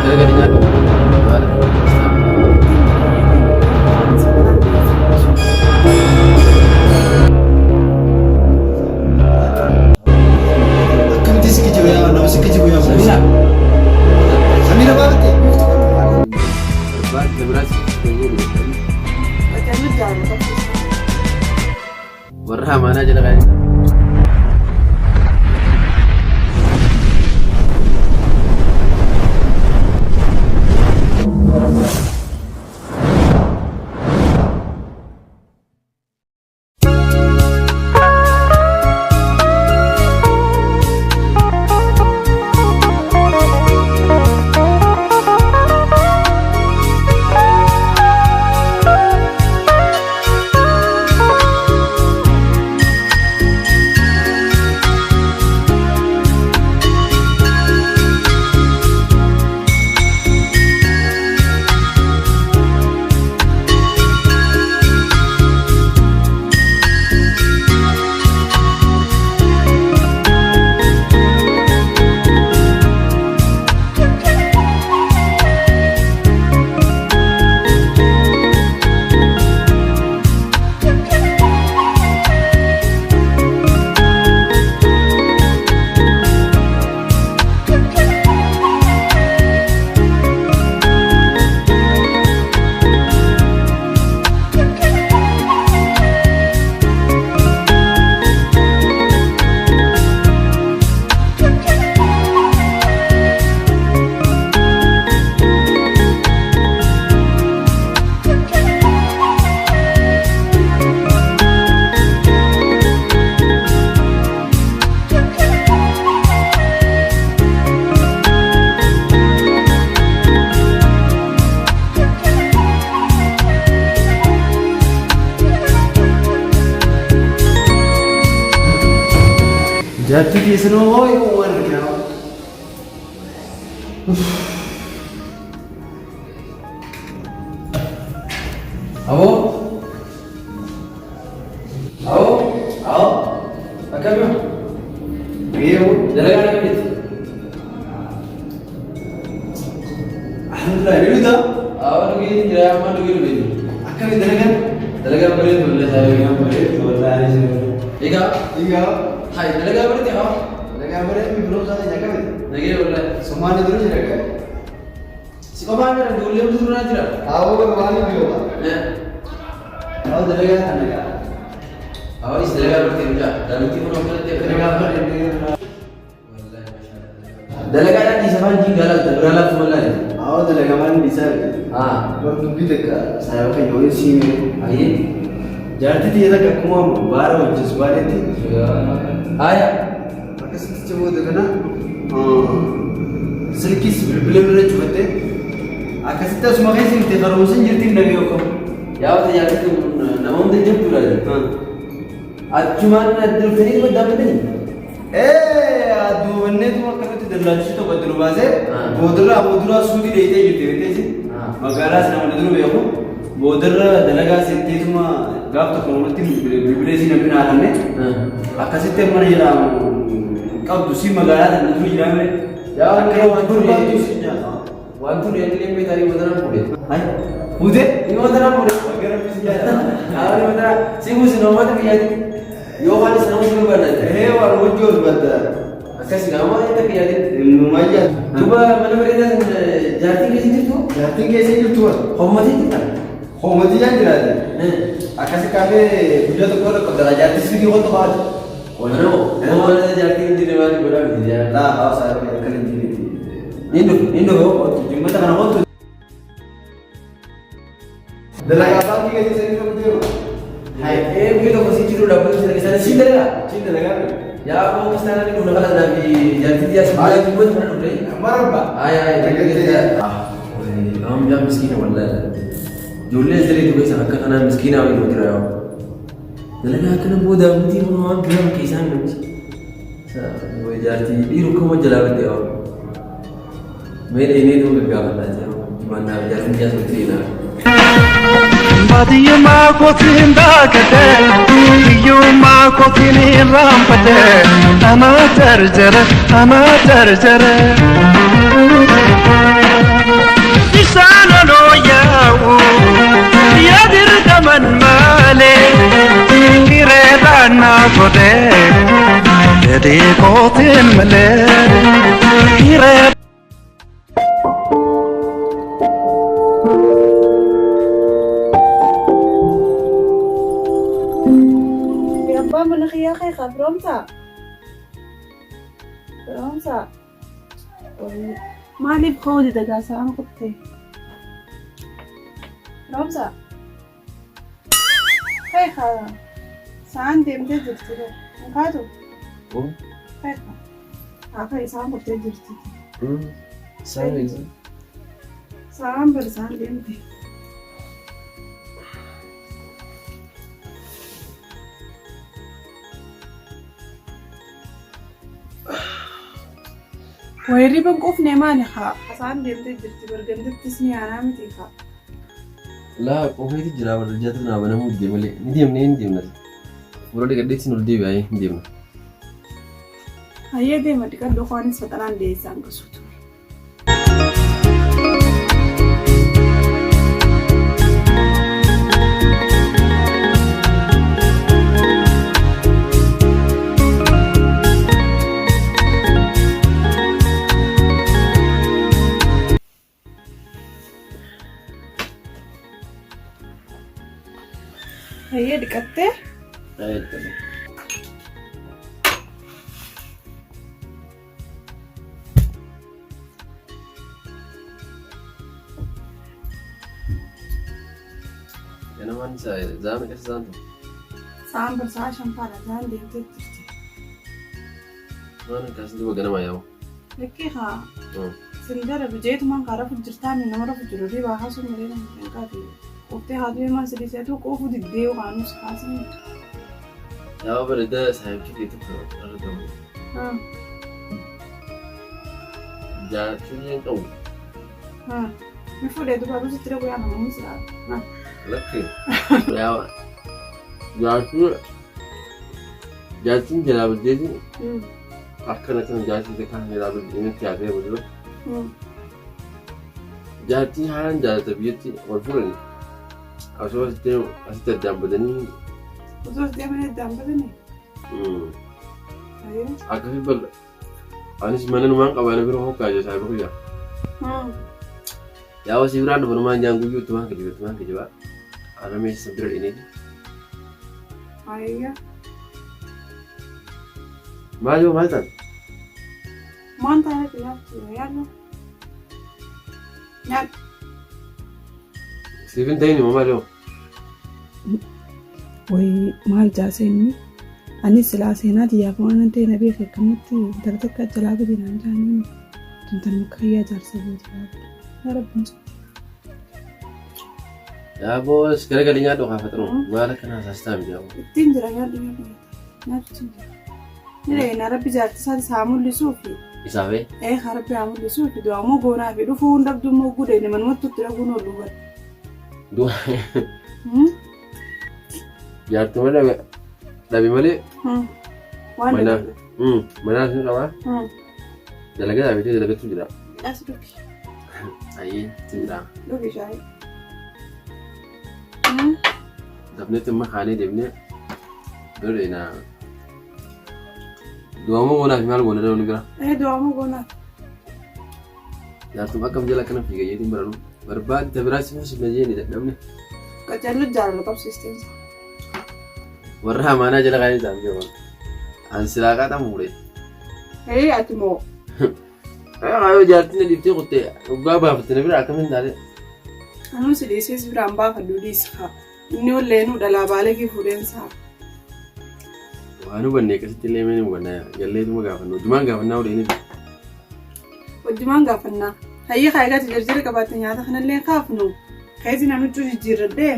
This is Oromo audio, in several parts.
Gara gadi nyaadhu. Akkamitti si kijiba yaa nama si kijibu yaa Samira. Samira maalitti? Barbaadde biraas warra amaanaa jala kaa'e. Jaartii keessanoo hoo waan argaa. Aboo. Aboo. Aboo. Akkami? Geewu. Dalagaa akkamitti? Alhamdulillah ni dhugaa. Aboo dhugee jira amma dhugee dhugee. Akkami dalagan? Dalagaa bareedu wallee Dalagaan bareedu wallaahi ni Egaa. Egaa. Hai dalagaa bareedu haa. Dalagaan bareedu firoomsaa ta'e akkamitti? Nagee wallee. Somaali dura jira gaa. Si qofaan jira ijoollee hundi duraa jira. Awoo barbaadu biyyoota. Awoo dalagaa kana gaa. Awoo is dalagaa bartee mucaa. Daawwitii kun akkanatti akka Dalagaa bareedu. Dalagaadhaan dhiisa afaan jiin gaalaa biraa laaftu mallaa Awoo dalagaa maal isaa Haa. Bar dubbii takka saayiba kan yoo siimee. Ayyee. Jaartii tiyya takka akkuma baara hojjetu baadhetti Haaya. akkasitti cimoote kana silkiis bilbila bira cufatte akkasitti asuma keessa jirti barumsa hin jirti hin dhagee qabu. Yaa wata jaartii nama hunda jabduudha. Achumaan dhuftanii maddaammatanii. Ee adduubanneetu akkanatti dallaalchisuu tokko adda nu baasee boodarra booduraa suuqii dheeyitee jirti beekteesi. Magaalaas nama dura beeku boodarra dalagaa seetteetuma gaaf tokko namatti bilbilee si namni naafanne akkasitti mana jedhamu qabdu si magaalaa sana dura jiraame. Yaa waan Akka waan barbaaddu ture si nyaata. waan ture illee meetaarii watanaan fuudhe. Hai fuutee? Ni watanaan fuudhe. Gara si nyaata. Haa ni watanaan si buusi namoota biyyaatti yoo waan isa nama si barbaadna. Ee waan hojii ol badda. Akkasi nama waan takka yaadin. Mayyaa. Duuba mana bareedaa san jaartiin keessa jirtu Jaartiin keessa jirtu waan. hommatee jirta. Hoomatii jaan jiraate. Akkasi kaafee guyyaa tokko irra qabda. Jaartii sibii qottu baate. Manoo nama mana jaartiin hin jirre maaliif godhaa miti jaa. Laa hawaasa akka hin jirreeti. Ni dhufu ni dhufu. Qottu jimmata kana qottu. Dalagaa baankii keessa sanii tokko deema. Ee guyyaa tokko si jiru dhaabbattu sana keessaa si dalagaa. Siin dalagaa. Yaa abboo kiristaanaa ni dhufna kana naaf jaartii xiyyaa si guyyaa jimmata kana dhufne. Marabba. Ay ay. Amma mucaan miskiina wallaahi. Ijoollee as jala keessa akka kanaa miskiinaa wayii jira yaa. Dalagaa akkana booda miti kun waan biraa keessaan namti. Jaartii dhiiru akkuma jalaa badde yaa. Mee dheenee ta'uu gaggaafannaa jira. Jimaannaa jaartiin jaartii hojii Baadiyyummaa kootiin daagatee hiyyummaa kootiin irraanfatee. jarjara anaa jarjara. Isaan oloo yaa'u yaa dirqaman malee hireedhaan naa godhee fedhii kootiin malee hiree. Abbaa mana kiyyaa kee kaa firoomsaa? Firoomsaa? Maaliif ka'uu dida gaasa'aan kutte? Firoomsaa? Kee kaa sa'aan deemtee jirti bee. Hin kaatu? Kee kaa. Haa kee sa'aan kuttee jirti. Sa'aan bar sa'aan deemte. Way riba quufne maali haa? Sa'aan deemtee jirti bar gandattis ni aanaa miti haa. Laa qofeeti jira warra jaatu naa banamuu dide malee ni deemnee ni deemna. Fuula dhiqadheetti ol deebi'aa ni deemna. Hayyee deema dhiqadhu kwaanis faxaraan deessaan qasuutu. Hayyee dhiqattee? Ganamaan isaa zaama keessa isaan ture. Sa'aan bar sa'a shanfaadha sa'aan deemtee jirti. Waan akkas duuba ganamaa yaa'u. Lakkii haa sin gara bijeetumaan kaa rafu jirtaani nama rafu jiru ribaa haasuu malee nama hin kaate. Quuftee haa du'e maa sidii seetuu quufuu diddee yookaanus kaasni. Yaa'u bareedaa saayibchi kee tokko irra ta'u. Jaartii hin qabu. Mi fuudhee duba aduusitti dhaquu yaa nama musi. Lakki. Yaa'u jaartii jaartiin jalaa baddeeti akkana kan jaartii kan jalaa baddee inni yaadee booda. Jaartii haalaan jaalata biyyatti wal fuudhani. Osoo asitti addaan badanii. Osoo asitti deemanii addaan badanii. Akkasii bal'a. Anis mana numaan qabaa na bira hokkaa jira saayiba kiyya. Yaa wasii biraan dhufa numaan jaan guyyuu ittumaan kijiba ittumaan kijiba. Ana meeshaa bira dhineeti. Ayya. Maal yoo maal taate? Maan taate nyaachuu yaadnu. Nyaadhu. Siif hin ta'in immoo maal yoo? Wayi maal jaasee inni? Anis silaa seenaa tiyyaaf waan ta'e na beeke akkamatti intala takka jalaa gadi naan jaanii tuntan makka kiyyaa jaarsa gooti yaa rabbi nu Yaa boos garagalii nyaadhu haa faxiruu maal akkana hasaastaa miti yaa. Ittiin jira nyaadhu nyaadhu nyaadhu ittiin jira. Ni dhageenyaa rabbi jaarti isaati haa mul'isuu fi Isaaf ee? Ee haa rabbi haa mul'isuu fi du'aa immoo goonaa fi dhufuu hin dhabdu immoo gudee ni manumatti itti dhaguun oolu bara. Du'a. Jaartuma dhabe dhabe malee Waan mana dhabe. manaa sun qabaa dalagaa dhaabetee dalagachuu jira. As dhugi. Ayyee itti jira. Dhugi shaayii. Dafneetti amma kaanee deemnee bira dheenaa. Du'amuu goonaaf maal goona namni bira? Ee du'amuu goonaaf. Jaartuma akkam jala akkana fiiga jeetiin baranu. Barbaadde ta biraa si fuusifna jeeni dadhabne. Qacarri jaalala qabsiisteensa. Warra amaanaa jala kaa'ee isaaf jiru. An silaa qaaxan fuudhe. Ee ati moo. Ayoo jaartiin na dhiiftee kutte dhugaa baafatte na bira akkamiin taate. Anuu si dhiisee si biraan baafadhu dhiisi kaa. Inni olleenuu dhalaa baalegee fuudheensaa. Waan hubanne akkasitti illee mee ni hubanna galleetuma gaafannu hojjumaan gaafannaa odeeni. Hojjumaan gaafannaa. Hayyee kaa egaa jarjara qabaatte nyaata kanallee kaafnu. Keetiin an huccuu jijjiirradhee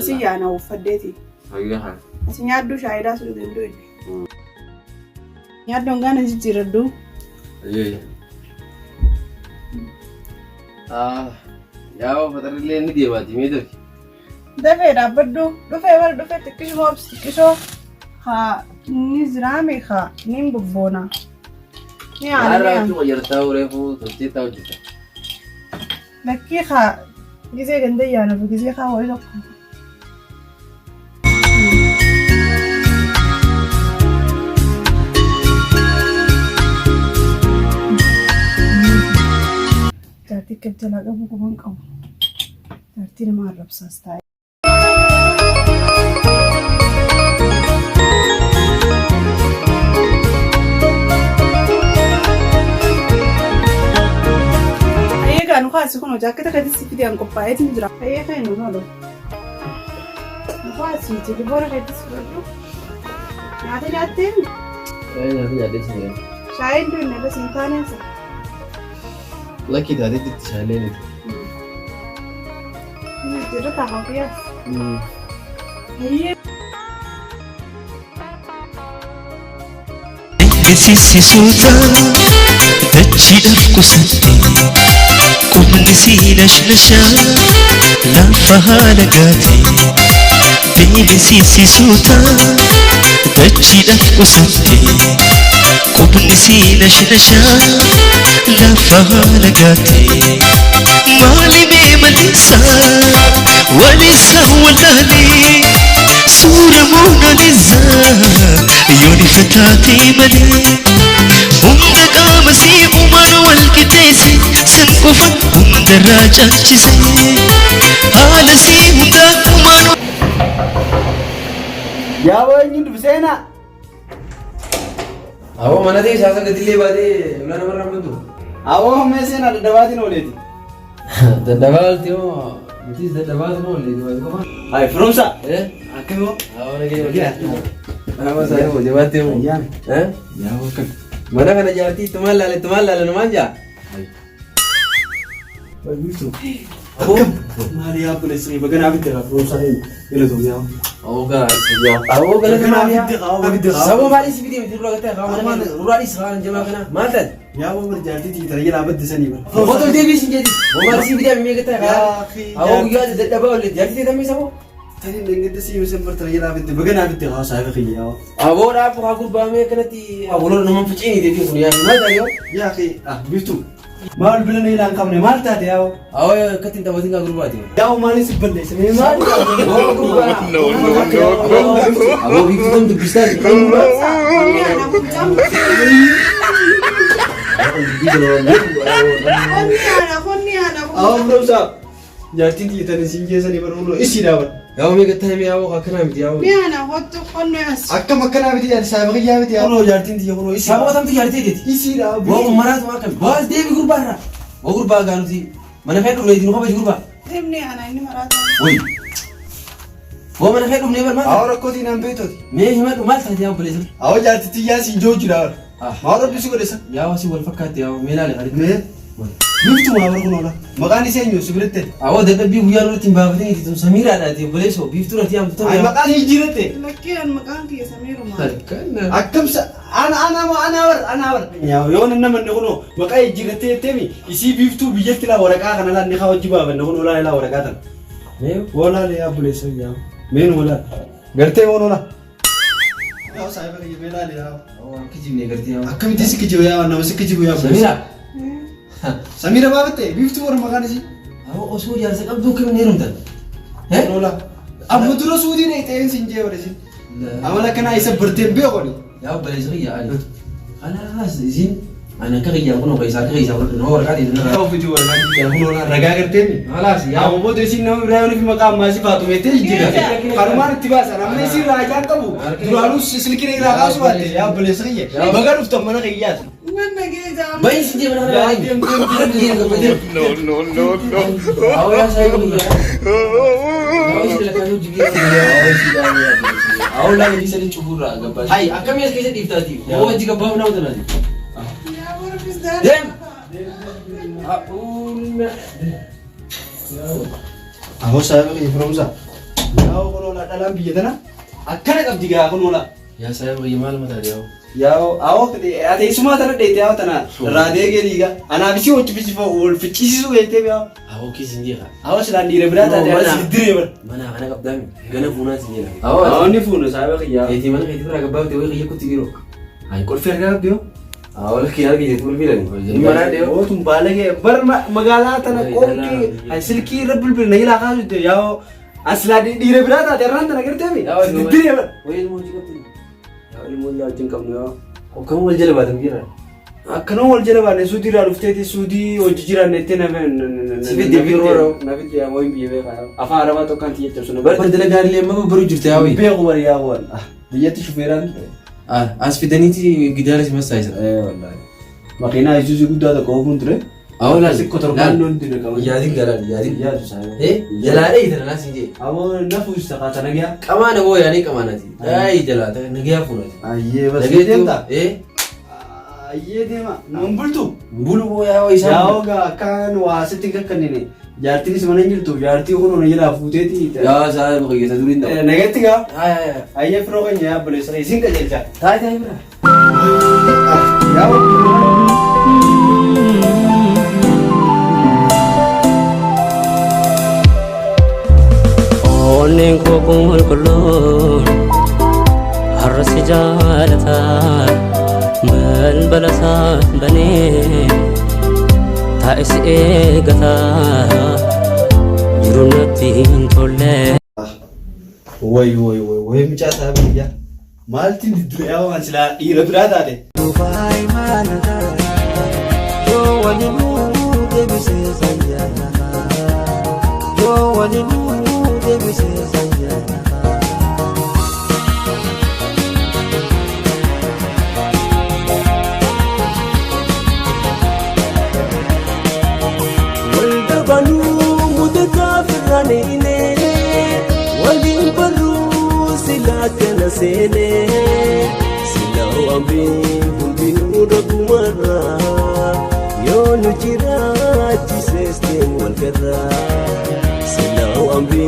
asii yaana uffadheeti. Hayyee haa. Asi nyaaddu shaayidaa sun danda'u. Nyaaddoon gaana jijjiirradhu. Hayyee. Yaa faxarrillee ni deemaati mee dafi. Dafee dhaabbadhu. Dhufee bara dhufee xiqqishuma obsi xiqqishoo. Haa ni jiraame haa ni bobboona. Ni aana ni Har'a aana. huccuu qayyartaa reefuu toltee taa'u jirta. Lakkii kaa gizee ganda yaanafu gizee kaa wayii tokko. Jaartii akka jalaa qabu quban qabu. Jaartii nama arrabsaas taa'e. Eegaa nu kaasi kun hojii akka takkatti si fidee qophaa'eetu jira. Eegaa kan nu oolu. Nu kaasi telefoona keetti si fudhadhu. Nyaata nyaattee Nyaata nyaadhee si jira. shaayiin duunne irra siin taaneensa. Lakkii taatee jirti shaayilee miti. Jirra taa'aa qiyyaas. Dinqisiisuuta dachiidhaaf qusatte qubni sii nashnashaa lafa haala gaate Dinqisiisuuta dachiidhaaf qusatte qubni sii nashnashaa lafa haala gaate Maali mee maleessa walisa walaalee suura moonalisaa yoon ifa taatee malee hunda qaama sii uumaan wal qixxeesse san qofa hundarraa caalchise haala sii hundaa uumaan Yaa eenyu dubbiseenaa? Awwa mana ta'e isaa gadillee baatee ulaa namarraa hin bantu. Awoo mee seenaa daddabaatiin ooleeti. Dadhabaa olti moo nutis dadhabaatu moo ollee duwwaa qofa. Hai firoomsa. Eh? Akkam moo? Awwa nagee hojii. Awwa saayii hojii baattee moo? Ayyaana. Eh? Yaa akkam. Mana kana jaartii ittumaan laale ittumaan laale numaan jaa. Akkam. Maali yaa obboleessa baga naa fidde firoomsa keenya galatoom yaa. Awwa awwa galata Baga naa maali fidde haa fidde haa. Sababa maalii si fidee miti dura gatee haa mana duraa dhiis haa jamaa kana maal taate? Yaa wabbar jaartii tiitara jalaa baddisanii bara. Foto deebii sin jedhi. Maal si fidee mimee gatee haa awwa guyyaa dadhabaa ollee jaartii teetamee saboo. Tani dhengedde si himsan bartara jalaa fidde baga naa fidde haa saafi kiyya yaa. Aboo dhaabu haa gurbaamee akkanatti awwaloon nama ficiini deebiin kun yaa maal taate yoo? Yaa kee ah biftu maal bira na ilaan qabne maal taate yaa. Awwa akkatti hin taphatin kaa gurbaati. Yaa maal si balleesse mee maal taate? Aboo gurbaa. Aboo biiftuu tam dubbistaa jirti. Qonni ana kun Qonni ana qonni ana kun. Awwa firoomsa jaartiin tiitani siin geessanii bara uloo isii dhaaban. Yaa mee gattaa himee yaa akkanaa miti yaa. Ni ana hottu qonni as. Akkam akkanaa miti jaarti saafi kiyyaa miti yaa. Kunoo jaartiin tiyya kunoo isii. Sababa tamtu jaartii teeti. Isii dhaaban. Waa ummaraatu akkam. Baas deebi gurbaa irraa. Waa gurbaa gaa nuti mana kee dhufnee nu kabaji gurbaa. Deemni ana inni maraata. Wayi. Waa mana kee dhufnee bar maal? Awwa rakkootiin naan beektooti. Mee himadhu maal taate yaa obboleessa? Awwa jaarti tiyyaa siin joo jira. Ah. Maal rabbi si godhe san? Yaa wasii wal fakkaatti yaa mee laale haritti. Mee biftu maa bara kun oola. Maqaan isee eenyu si biratti? Awwa dadhabbii guyyaa nurratti hin baafatin itti tun samiiraadhaati obboleessoo biiftuu irratti yaamtu ta'u Ay maqaan jijjiiratte. Lakkii an maqaan kiyya Samiiruma. Akkamsa ana ana ana bar ana bar. Yoo nan namanne kunoo maqaa jijjiirattee jetteemi isii biiftuu biyyatti laa waraqaa kana laa inni kaa hojii baafanne kunoo laa laa waraqaa tana. Mee Walaa lee obboleessa yaa. Meen walaa. Gartee woon ola. Yaa saayiba kiyya mee laali yaa. Awwa kijibne gartee yaa. Akkamitti si kijibu yaa nama si kijibu yaa. Samiira. Samiira baafatte biiftuu warra maqaan isii. Awwa osoo jaarsa qabduu akkamiin heerumtan? Ola. Amma dura suutiin eexeen siin jee bara isin. Amala akkanaa isa barteen beekoni. Yaa obboleessa kiyya ani. Kanaas isin ani akka kiyyaan kun keessaa akka keessaa fudhadhu nama waraqaa ta'e Yaa ofiitii waraqaa yaa kun ola ragaa garteemi. Halaas yaa Amma booda isin nama biraa yoo maqaa ammaa si faatu meettee jijjiirate. Kanumaan itti baasan amma isin raajaan qabu duraanuu silkiin irraa kaasu baatte yaa obboleessa kiyya. Baga dhuftan mana kiyyaas. Manna geejaa. Bayi si deema nama Yaa deem deem deem. No, no, no, no. Awwa yaa saayiba kiyya. Awwa isin lakkaa'uu jibbii Awwa laa gadi sadi cufuurraa gabbaa. Hayi akkamii as keessa dhiiftaati? Hoo wajji gabbaa nama tanaati. Yaa warra fisdaa. Deem. Haa'uuna. Ahoo saayiba kiyya firoomsa. Yaa kun ola dhalaan biyya tana akkana qabdi gaa kun ola. Yaa saayiba kiyya maal mataa deemaa? Yaa awoo ati isumaa tana dheete yaa tana irraa deegee dhiiga. Anaaf isii wajji wal ficcisiisuu beektee yaa. Awwa kiisin jeeqa. Awoo silaan dhiira biraa taate Mana. ana si diree bara. Mana kana qabdaami. Gana fuunaa sin jedha. Awoo ni fuuna saayiba kiyya. Keetii mana keetii biraa gabbaabte wayii kiyya kutti biroo. Hayi kolfii argaa qabdi yoo. Wal kii argi jirtu bilbilani. Hin maraadhe yoo. Ootun baalagee bar magaalaa tana qoonqii silkii irra bilbil na ilaa kaasu jette yaa aslaa dhiira biraa taate irraan tana garteemi. Diddiree bar. Wayii ilmoo hojii qabdu. Yaa ilmoo illaa wajjin qabnu yaa. Akkam wal jala baatan jira. Akkanuma wal jala baane suudii irraa dhufteeti suudii hojii jiraan jettee na Si fidde biroo. Na fidde yaa wayin biyya beekaa afaan arabaa tokkaan tiyya cabsu na Bar dalagaa illee amma baruu jirte yaa wayii. Beeku bari yaa waan biyyatti shufeeraan ture. As fidaniiti gidaara si massaayisan. Ee wallaahi. Makiinaa Isuuzii guddaa tokko oofuun ture. Awoo laal. Sikkoo torbaannoon dire qaba. Yaadin galaan yaadin. Yaadu isaa. Eh jalaa dhee tana laas hin jee. Aboo na fuusisa kaata nagaa. Qamaa na boo yaanii qamaa nati. Ayi jalaa nagayaa fuunati. Ayyee bas Nagayeetu deemta. eh Ayyee deema. Nuun bultu. bulu boo yaa waa isaa. Yaa ogaa akkaan waa sitti hin kakkannine. Jaartiinis mana hin jirtu. Jaartii kun na jalaa fuuteeti. Yaa isaa baqayyeessa duriin ta'u. Nagatti gaa. Ayi ayi. Ayyee firoo keenya yaa obboleessa isin qajeelcha. Taa'ee taa'ee bira. Yaa Onneen koo qulqulluun har'a si jaalata balbala isaa banee taa'e si eegata jiru natti hin tolle. Way way way way mucaa isaa biyya. Maaltiin didduu yaa waan silaa dhiira biraa taate. Waliin barruu silaa kana seenee silaa waambii hundinuu dhagumarraa yoo nu jiraachisees deemu wal garraa silaa waambii.